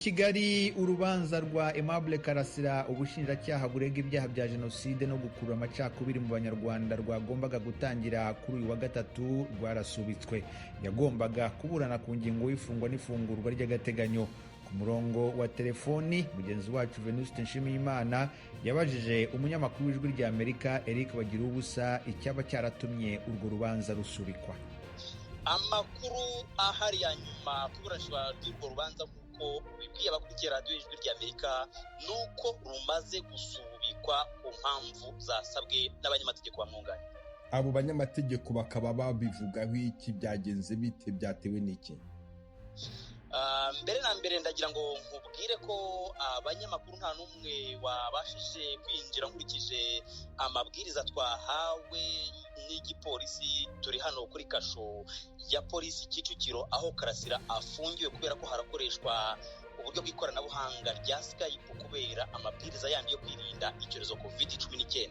Kigali, urubanza rwa Aimable Karasira, ubushinjacyaha burega ibyaha bya jenoside no gukurura amacakubiri mu Banyarwanda, rwagombaga gutangira kuri uyu wa gatatu rwarasubitswe. Yagombaga kuburana ku ngingo y'ifungwa n'ifungurwa ry'agateganyo. Ku murongo wa telefoni, mugenzi wacu Venuste Nshimiyimana yabajije umunyamakuru w'Ijwi rya Amerika Eric Bagiruwubusa icyaba cyaratumye urwo rubanza rusubikwa. Amakuru ahari ya nyuma ku iburanishwa ry'urwo rubanza, nk'uko bibwiye abakurikiye Radiyo Ijwi rya Amerika, ni uko rumaze gusubikwa ku mpamvu zasabwe n'abanyamategeko bamwunganira. Abo banyamategeko bakaba babivugaho iki? Byagenze bite? Byatewe n'iki? Mbere na mbere, ndagira ngo nkubwire ko abanyamakuru nta n'umwe wabashije kwinjira nkurikije amabwiriza twahawe n'igipolisi. Turi hano kuri kasho ya polisi Kicukiro, aho Karasira afungiwe, kubera ko harakoreshwa uburyo bw'ikoranabuhanga rya Skype kubera amabwiriza yandi yo kwirinda icyorezo COVID-19.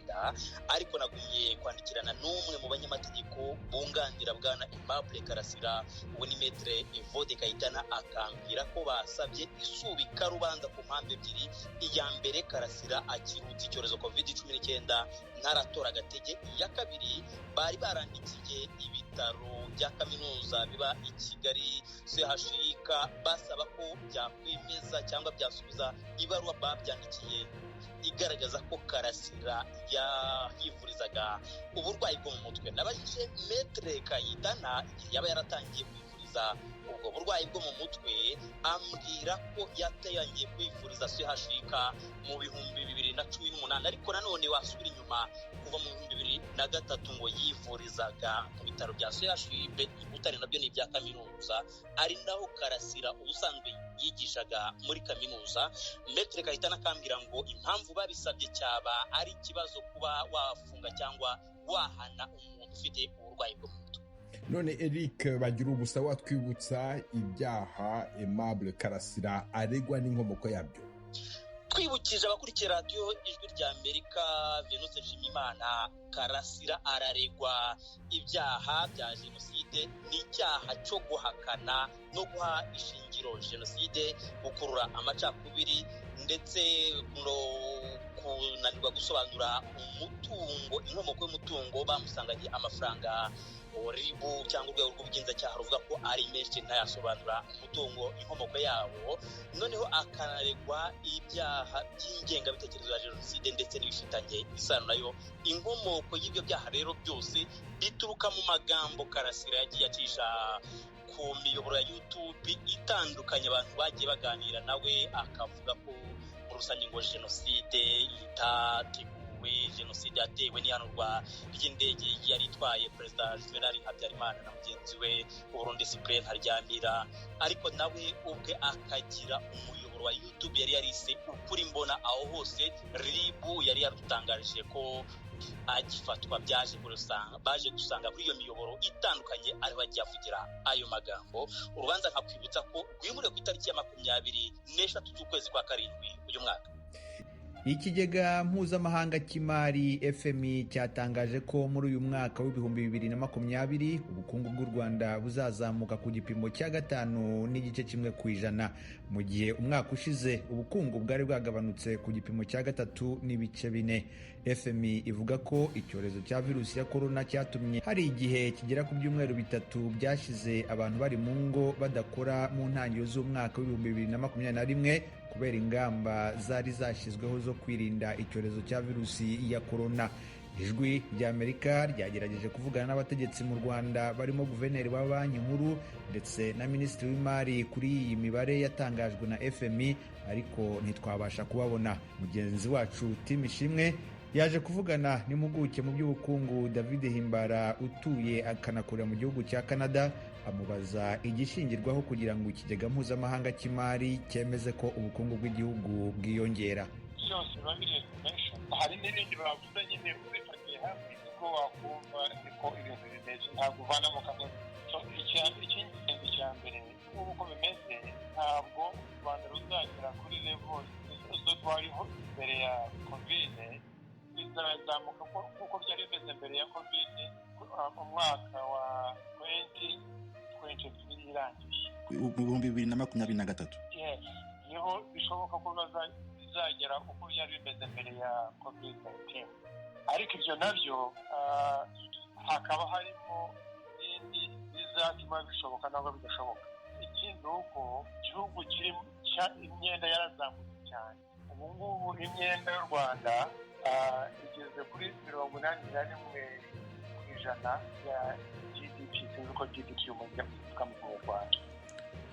Ariko nagumye kwandikirana n'umwe mu banyamategeko bunganira bwana Aimable Karasira, ubu ni Maître Evode Kayitana, akambwira ko basabye isubikarubanza ku mpamvu ebyiri. Iya mbere, Karasira akirutse icyorezo COVID-19, ntaratora agatege. Iya kabiri, bari barandikiye ibitaro bya kaminuza biba i Kigali, CHUK, basaba ko byakwemeza cyangwa byasubiza ibaruwa babyandikiye igaragaza ko Karasira yahivurizaga uburwayi bwo mu mutwe. Nabajije Maître Kayitana igihe yaba yaratangiye kwivuriza ubwo burwayi bwo mu mutwe, ambwira ko yatangiye kwivuriza CHUK mu 2018, ariko nanone wasubira inyuma kuva mu 2003 ngo yivurizaga mu bitaro bya CHUB i Butare, nabyo ni ibya kaminuza, ari naho Karasira ubusanzwe yigishaga muri kaminuza. Maître Kayitana akambwira ngo impamvu babisabye cyaba ari ikibazo kuba wafunga cyangwa wahana umuntu ufite uburwayi bwo mu mutwe. None Eric Bagiruwubusa, watwibutsa ibyaha Aimable Karasira aregwa n'inkomoko yabyo? Twibukije abakurikiye Radiyo Ijwi rya Amerika, Venuste Nshimiyimana, Karasira araregwa ibyaha bya jenoside n'icyaha cyo guhakana no guha ishingiro jenoside, gukurura amacakubiri, ndetse no kunanirwa gusobanura umutungo, inkomoko y'umutungo. Bamusanganye amafaranga, RIB cyangwa urwego rw'ubugenzacyaha ruvuga ko ari menshi, ntayasobanura umutungo, inkomoko yawo. Noneho akanaregwa ibyaha by'ingengabitekerezo ya jenoside ndetse n'ibifitanye isano nayo. Inkomoko y'ibyo byaha rero byose bituruka mu magambo Karasira yagiye acisha ku miyoboro ya YouTube itandukanye. Abantu bagiye baganira nawe, akavuga ko muri rusange ngo jenoside itateguwe, jenoside yatewe n'ihanurwa ry'indege yari itwaye Perezida Juvenal Habyarimana na mugenzi we Burundi Cyprien Ntaryamira. Ariko nawe ubwe akagira umuyoboro wa YouTube yari yarise Ukuri Mbona. Aho hose RIB yari yadutangarije ko agifatwa byaje gusanga, baje gusanga kuri iyo miyoboro itandukanye ariho agiye avugira ayo magambo. Urubanza nkakwibutsa ko rwimuriwe ku itariki ya 23 z'ukwezi kwa karindwi uyu mwaka. Ikigega mpuzamahanga cy'imari FMI cyatangaje ko muri uyu mwaka wa 2020 ubukungu bw'u Rwanda buzazamuka ku gipimo cya 5.1%, mu gihe umwaka ushize ubukungu bwari bwagabanutse ku gipimo cya 3.4. FMI ivuga ko icyorezo cya virusi ya korona cyatumye hari igihe kigera ku byumweru 3 byashize abantu bari mu ngo badakora mu ntangiriro z'umwaka wa 2021 kubera ingamba zari zashyizweho zo kwirinda icyorezo cya virusi ya korona. Ijwi ry'Amerika ryagerageje kuvugana n'abategetsi mu Rwanda, barimo guverineri wa Banki Nkuru ndetse na minisitiri w'imari, kuri iyi mibare yatangajwe na FMI, ariko ntitwabasha kubabona. Mugenzi wacu Tim Ishimwe yaje kuvugana n'impuguke mu by'ubukungu David Himbara, utuye akanakorera mu gihugu cya Canada, amubaza igishingirwaho kugira ngo ikigega mpuzamahanga cy'imari cyemeze ko ubukungu bw'igihugu bwiyongera. Byose biba biri estimation. Hari n'ibindi bavuze nyine, ubifatiye hamwe niko wakumva niko ibintu bimeze, ntabwo uvanamo kamwe. Icy'ingenzi cya mbere, ubu uko bimeze, ntabwo u Rwanda ruzagera kuri level zo twariho mbere ya COVID. Bizazamuka nk'uko byari bimeze mbere ya COVID mu mwaka wa 2023 irangiye. 2023. Yes. Niho bishoboka ko bizagera uko byari bimeze mbere ya COVID-19. Ariko ibyo nabyo hakaba harimo n'ibindi bizatuma bishoboka nangwa bidashoboka. Ikindi ni uko igihugu kiri imyenda yarazamutse cyane. Ubu ngubu imyenda y'u Rwanda igeze kuri 81% ya GDP. Sinzi uko GDP umujya kuvuga mu Kinyarwanda.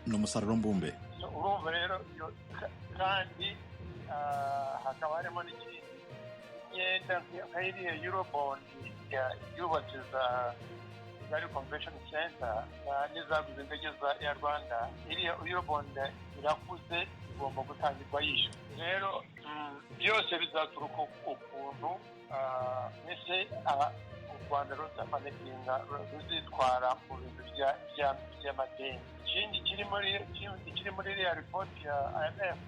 Ni umusaruro mbumbe. Urumva rero, kandi hakaba harimo n'ikindi, imyenda nka iriya Eurobond yubatse za Kigali Convention Center n'izaguze indege za Air Rwanda, iriya Eurobond irakuze, igomba gutangirwa yishyura. Rero byose bizaturuka ukuntu mbese u Rwanda ruzamanaginga, ruzitwara mu bintu by'amadeni. Ikindi kiri muri iriya ripoti ya IMF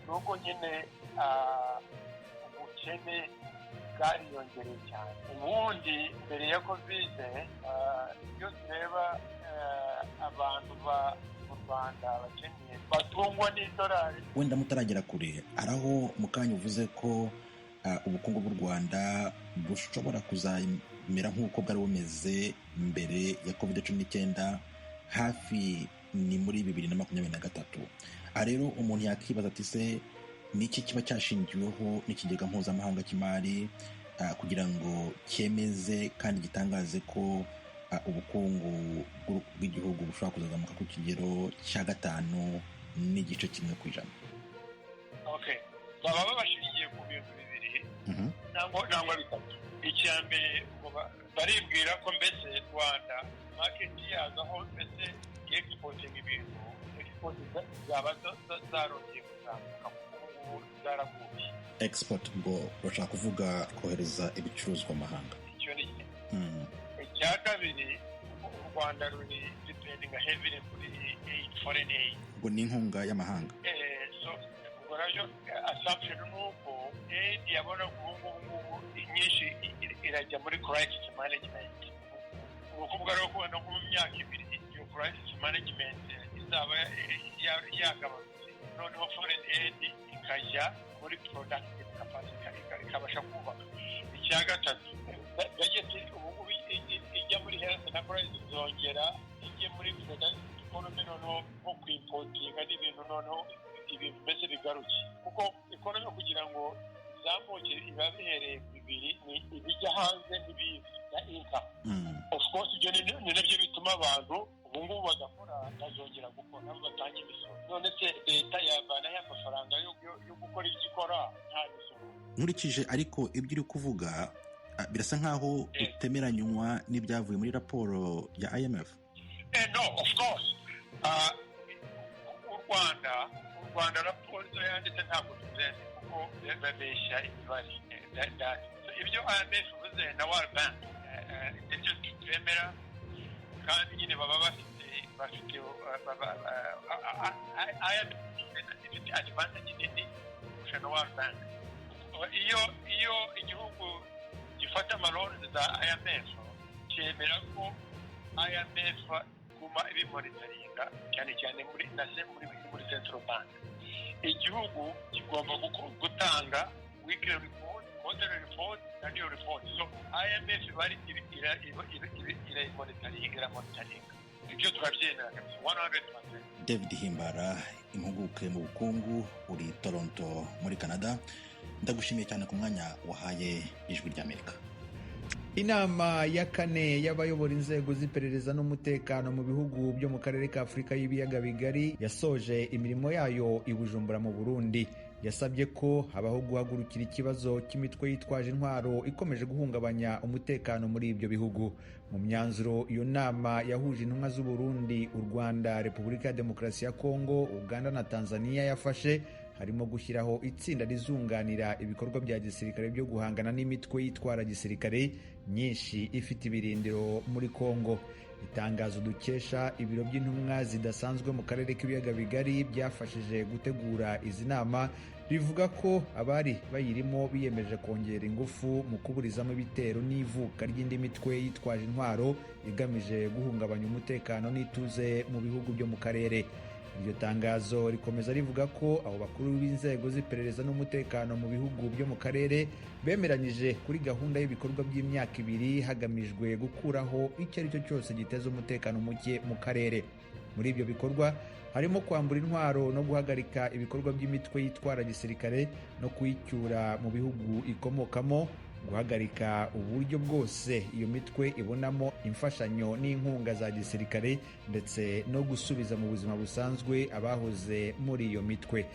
ni uko nyine ubukene bwariyongereye cyane. Ubundi mbere ya COVID, iyo tureba abantu mu Rwanda bakennye batungwa n'idolari. Wenda mutaragera kure, hari aho mu kanya uvuze ko ubukungu bw'u Rwanda bushobora kuzamera nk'uko bwari bumeze mbere ya COVID-19, hafi ni muri 2023. Aha rero umuntu yakibaza ati: "Se ni iki kiba cyashingiweho n'ikigega mpuzamahanga cy'imari kugira ngo cyemeze kandi gitangaze ko ubukungu bw'igihugu bushobora kuzazamuka ku kigero cya 5.1%?" Baba babashingiye ku bintu bibiri cyangwa bitatu. Icya mbere, baribwira ko mbese Rwanda market yazo, aho mbese yexportinga ibintu, export zaba zarongeye kuzamuka, kuko ubu ngubu zaraguye. Export ubwo bashaka kuvuga kohereza ibicuruzwa mu mahanga. Icyo ni kimwe. Icya kabiri, u Rwanda ruri depending heavily kuri foreign aid. Ubwo ni inkunga y'amahanga. So ubwo nabyo assumption ni uko aid yabona ubu ngubu nyinshi irajya muri crisis management. Ni ukuvuga rero ko wenda nko mu myaka 2 iyo crisis management izaba yagabanutse, noneho foreign aid ikajya muri productive capacity, ikabasha kubaka. Icya gatatu, budget ubu ngubu ijya muri health na crisis zongera ijye muri productive economy, noneho nko kwimportinga n'ibintu, noneho ibintu mbese bigaruke, kuko economy kugira ngo izamuke biba bihereye bibiri: ni ibijya hanze n'ibiza na income. Of course ibyo ni nabyo bituma abantu ubu ngubu badakora bazongera gukora, nabo batanga imisoro. None se leta yavanaho amafaranga yo gukora ibyo ikora nta misoro? Nkurikije ariko ibyo uri kuvuga, birasa nkaho utemeranywa n'ibyavuye muri raporo ya IMF. No, of course, u Rwanda raporo izo yanditse ntabwo tuzenze, kuko babeshya imibare. Ibyo IMF ivuze na World Bank nibyo twemera, kandi nyine baba bafite IMF ifite advantage nini kurusha na World Bank. Iyo igihugu gifata amaloans za IMF, cyemera ko IMF iguma ibimonitoringa, cyane cyane muri nase muri central bank. Igihugu kigomba gutanga weekly report, quarterly report na annual report. So IMF bari irayimonitoringa, iramonitoringa. Ibyo turabyemera kabisa 100%. David Himbara, impuguke mu bukungu, uri Toronto muri Canada, ndagushimiye cyane ku mwanya wahaye Ijwi ry'Amerika. Inama ya kane y'abayobora inzego z'iperereza n'umutekano mu bihugu byo mu karere ka Afurika y'ibiyaga bigari yasoje imirimo yayo i Bujumbura mu Burundi. Yasabye ko habaho guhagurukira ikibazo cy'imitwe yitwaje intwaro ikomeje guhungabanya umutekano muri ibyo bihugu. Mu myanzuro iyo nama yahuje intumwa z'u Burundi, u Rwanda, Repubulika ya Demokarasi ya Kongo, Uganda na Tanzania yafashe, harimo gushyiraho itsinda rizunganira ibikorwa bya gisirikare byo guhangana n'imitwe yitwara gisirikare myinshi ifite ibirindiro muri Kongo. Itangazo dukesha ibiro by'intumwa zidasanzwe mu karere k'ibiyaga bigari byafashije gutegura izi nama rivuga ko abari bayirimo biyemeje kongera ingufu mu kuburizamo ibitero n'ivuka ry'indi mitwe yitwaje intwaro igamije guhungabanya umutekano n'ituze mu bihugu byo mu karere. Iryo tangazo rikomeza rivuga ko abo bakuru b'inzego z'iperereza n'umutekano mu bihugu byo mu karere bemeranyije kuri gahunda y'ibikorwa by'imyaka 2 hagamijwe gukuraho icyo ari cyo cyose giteza umutekano muke mu karere. Muri ibyo bikorwa harimo kwambura intwaro no guhagarika ibikorwa by'imitwe yitwara gisirikare no kuyicyura mu bihugu ikomokamo, guhagarika uburyo bwose iyo mitwe ibonamo imfashanyo n'inkunga za gisirikare, ndetse no gusubiza mu buzima busanzwe abahoze muri iyo mitwe.